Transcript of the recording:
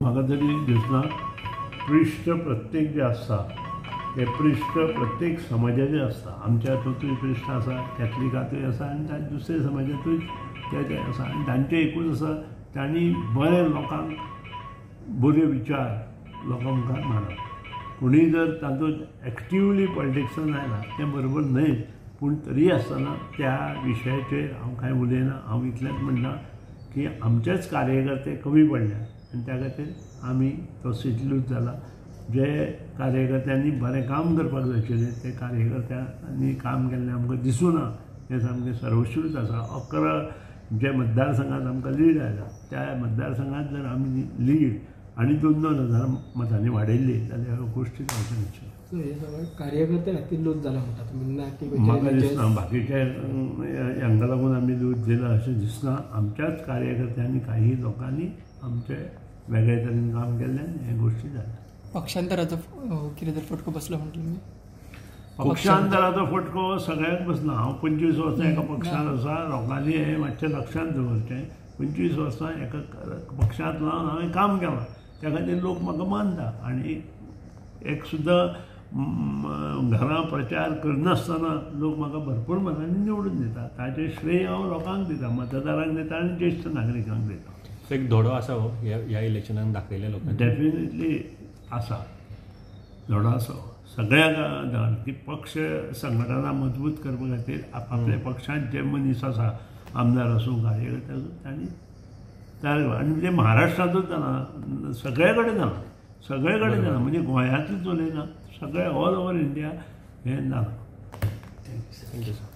म्हाका तरी दिसना. पृश्ठ प्रत्येक जे आसता ते पृश्ठ प्रत्येक समाजाचे आसता. आमच्या हातूंतूय पृश्ठ आसा, कॅथलिकांतूय आसा आनी दुसऱ्या समाजांतूय ते आसा. आनी तांचें एकूच आसा, तांणी बरे लोकांक बरे विचार लोकां मुखार मांडप. कोणीय जर तातूंत एक्टिवली पॉलिटिक्सान आयला तें बरोबर न्हय, पूण तरी आसतना त्या विशयाचेर हांव कांय उलयना. हांव इतलेंच म्हणटा की आमचेच कार्यकर्ते कमी पडल्या आनी त्या खातीर आमी तो सीट लूज जाला. जे कार्यकर्त्यांनी बरें काम करपाक जाय आशिल्लें ते कार्यकर्त्यांनी काम केल्लें आमकां दिसूना. हें सामकें सर्वश्रूत आसा. 11 जे मतदारसंघात आमकां लीड आयला त्या मतदारसंघात जर आमी लीड आनी 2-2 हजार मतांनी वाडयल्ली जाल्यार ह्यो गोश्टी जावच्यो नाशिल्ल्यो. कार्यकर्त्या खातीर लूज जाला म्हणटा तुमी? ना की म्हाका दिसना बाकीच्या हांकां लागून आमी लूज दिला अशें दिसना. आमच्याच कार्यकर्त्यांनी काही लोकांनी आमचे वेगळे तरेन काम केल्ल्यान हे गोश्टी जाल्या. पक्षांतराचो कितें तरी फटको बसलो म्हणटा तुमी? पक्षांतराचो फटको सगळ्यांक बसला. हांव 25 वर्सां एका पक्षांत आसा. लोकांनी हें मातशें लक्षांत दवरचें. 25 वर्सां एका पक्षांत लावन हांवें काम केलां, त्या खातीर लोक म्हाका मानता. आनी एक सुद्दां घरां प्रचार करनासतना लोक म्हाका भरपूर मतांनी निवडून दिता. ताचें श्रेय हांव लोकांक दिता, मतदारांक दिता आनी ज्येश्ठ नागरिकांक दिता. एक धडो आसा हो ह्या इलेक्शनाक दाखयल्या लोकांक? डेफिनेटली आसा, धडो आसा सगळ्या की पक्ष संघटना मजबूत करपा खातीर आपल्या पक्षांत जे मनीस आसा, आमदार आसूं कार्यकर्ते आसूं, तांणी तयार करप. आनी ते महाराष्ट्रांतूच जालां, सगळे कडेन जालां, सगळे कडेन जालां. म्हणजे गोंयांतूच उलयना, सगळे ऑल ओवर इंडिया हें जालां. Thank you sir.